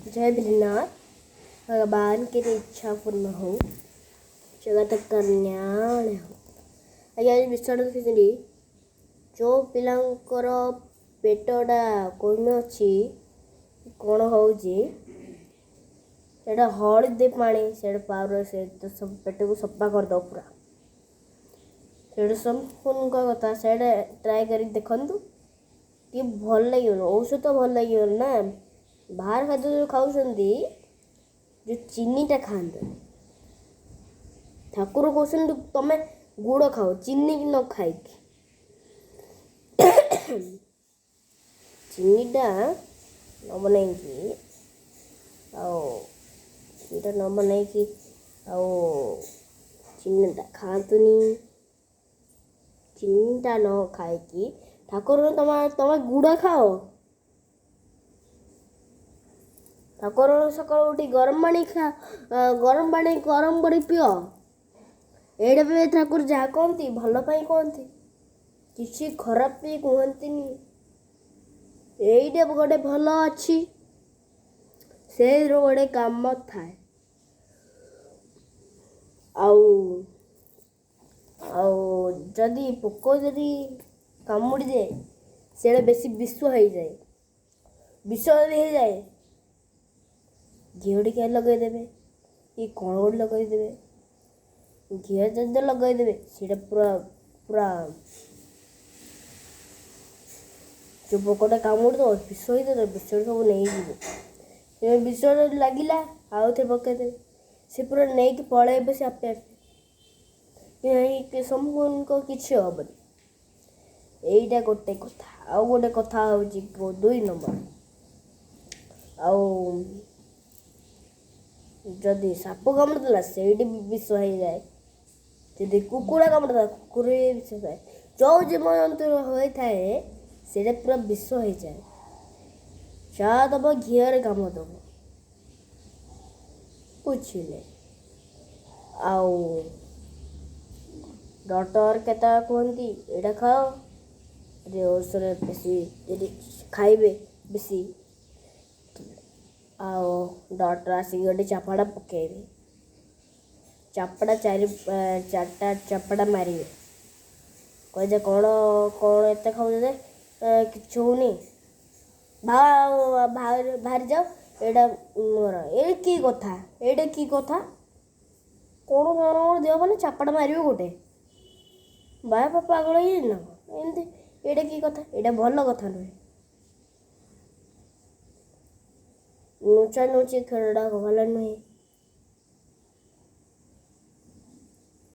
ଜୟ ଭୋଲେନାଥ। ଭଗବାନ କି ଇଚ୍ଛା ପୂର୍ଣ୍ଣ ହଉ, ଜଗତ କଲ୍ୟାଣ ହଉ। ଆଜ୍ଞା, ଆଜି ବିଷୟଟା ଦେଖିଛନ୍ତି, ଯେଉଁ ପିଲାଙ୍କର ପେଟଟା କମି ଅଛି, କ'ଣ ହେଉଛି ସେଇଟା, ହଳଦୀ ପାଣି ସେଇଟା ପାଉଡ଼ର ସେ ସବୁ ପେଟକୁ ସଫା କରିଦେବ ପୁରା। ସେଇଟା ସମ୍ପୂର୍ଣ୍ଣ କଥା, ସେଇଟା ଟ୍ରାଏ କରିକି ଦେଖନ୍ତୁ, ଟିକେ ଭଲ ଲାଗିବନି? ଔଷଧ ଭଲ ଲାଗିବନି ନା। ବାହାର ଖାଦ୍ୟ ଯେଉଁ ଖାଉଛନ୍ତି, ଯେଉଁ ଚିନିଟା ଖାଆନ୍ତୁ। ଠାକୁର କହୁଛନ୍ତି ତମେ ଗୁଡ଼ ଖାଅ, ଚିନି ନ ଖାଇକି। ଚିନିଟା ନ ବନେଇକି ଆଉ ଚିନିଟା ନ ବନେଇକି ଆଉ ଚିନିଟା ଖାଆନ୍ତୁନି। ଚିନିଟା ନ ଖାଇକି ଠାକୁର ତମେ ଗୁଡ଼ ଖାଅ। ଠାକୁର ସକାଳୁ ଉଠି ଗରମ ପାଣି ଖା, ଗରମ ପାଣି ଗରମ କରି ପିଅ। ଏଇଟା ବି ଠାକୁର ଯାହା କହନ୍ତି ଭଲ ପାଇଁ କହନ୍ତି, କିଛି ଖରାପ ବି କୁହନ୍ତିନି। ଏଇଟା ଗୋଟେ ଭଲ ଅଛି, ସେଇଥିରୁ ଗୋଟେ କାମ ଥାଏ। ଆଉ ଆଉ ଯଦି ପୋକ ଯଦି କାମୁଡ଼ିଯାଏ, ସେଇଟା ବେଶୀ ବିଷ ହେଇଯାଏ। ବିଷ ଯଦି ହେଇଯାଏ, ଘିଅ ଟିକେ ଲଗେଇଦେବେ କି କ'ଣ ଗୋଟେ ଲଗେଇଦେବେ। ଘିଅ ଯଦି ଲଗେଇଦେବେ, ସେଇଟା ପୁରା ପୁରା ଯେଉଁ ପୋକଟା କାମୁଡ଼ିଦେବ, ବିଷ ହେଇଯିବ, ବିଷ ସବୁ ନେଇଯିବ। ସେ ବିଷ ଲାଗିଲା, ଆଉ ଥରେ ପକେଇଦେବେ, ସେ ପୁରା ନେଇକି ପଳେଇବେ ସେ ଆପେ ଆପେ, ସମ୍ପୂର୍ଣ୍ଣ କିଛି ହେବନି। ଏଇଟା ଗୋଟେ କଥା। ଆଉ ଗୋଟେ କଥା ହେଉଛି 2 ନମ୍ବର, ଆଉ ଯଦି ସାପ କାମୁଡ଼ିଦେଲା, ସେଇଠି ବି ବିଷ ହେଇଯାଏ। ଯଦି କୁକୁଡ଼ା କାମୁଡ଼ିଦେଲା, କୁକୁର ବି ବିଷ ଥାଏ। ଯେଉଁ ଜୀବଜନ୍ତୁ ହୋଇଥାଏ, ସେଇଟା ପୁରା ବିଷ ହେଇଯାଏ। ଯାହା ଦେବ ଘିଅରେ କାମ ଦେବ, ବୁଝିଲେ? ଆଉ ଡକ୍ଟର କେତେବେଳେ କୁହନ୍ତି ଏଇଟା ଖାଅ, ଯଦି ଔଷଧ ବେଶୀ ଯଦି ଖାଇବେ ବେଶୀ, ଆଉ ଡକ୍ଟର ଆସିକି ଗୋଟେ ଚାପଡ଼ା ପକାଇବେ। ଚାପଡ଼ା 4 4ଟା ଚାପଡ଼ା ମାରିବେ, କହିବେ କ'ଣ କ'ଣ ଏତେ ଖାଉଛ ଯେ କିଛି ହେଉନି, ବାହାରି ଯାଅ। ଏଇଟା ମୋର ଏଇ କି କଥା? ଏଇଟା କି କଥା? କ'ଣ କ'ଣ ଦେହ ମାନେ ଚାପଡ଼ା ମାରିବ ଗୋଟେ, ବାପା ପାଗଳ ହେଇଯାଇଛି ନା ଏମିତି? ଏଇଟା କି କଥା? ଏଇଟା ଭଲ କଥା ନୁହେଁ। ନୁଚା ନୁଚି ଖେଳଟା ଭଲ ନୁହେଁ।